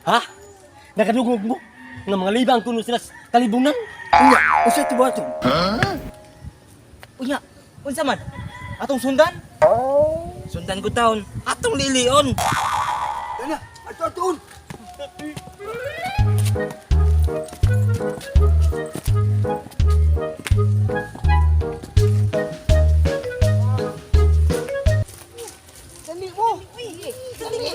Ha? Nakadungog mo? Nga mga libang kuno sila sa kalibunan? Unya, unsay tibuhaton? Unya, unsa man? Atong sundan? Sundan ko taon. Atong lilion. Dana, ato atoon. Dali mo. Dali.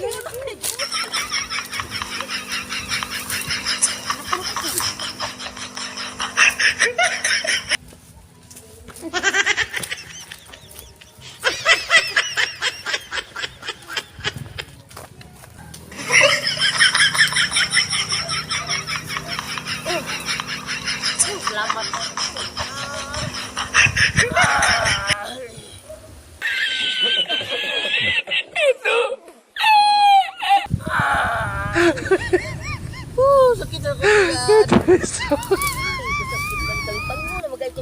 Sakit ako yan. Sakit mo na magay ko.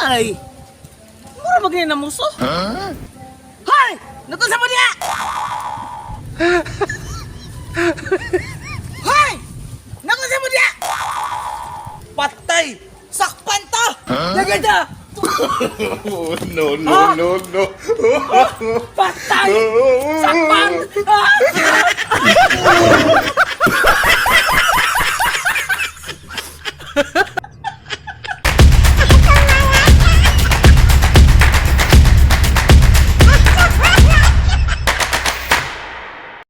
Ay. Mura ba ganyan na muso? Hay! Natun sa mo niya! Hay! Natun sa mo niya! Patay! Sakpan ta! Dagada! No, no, no, no. Patay! Sakpan! Ah!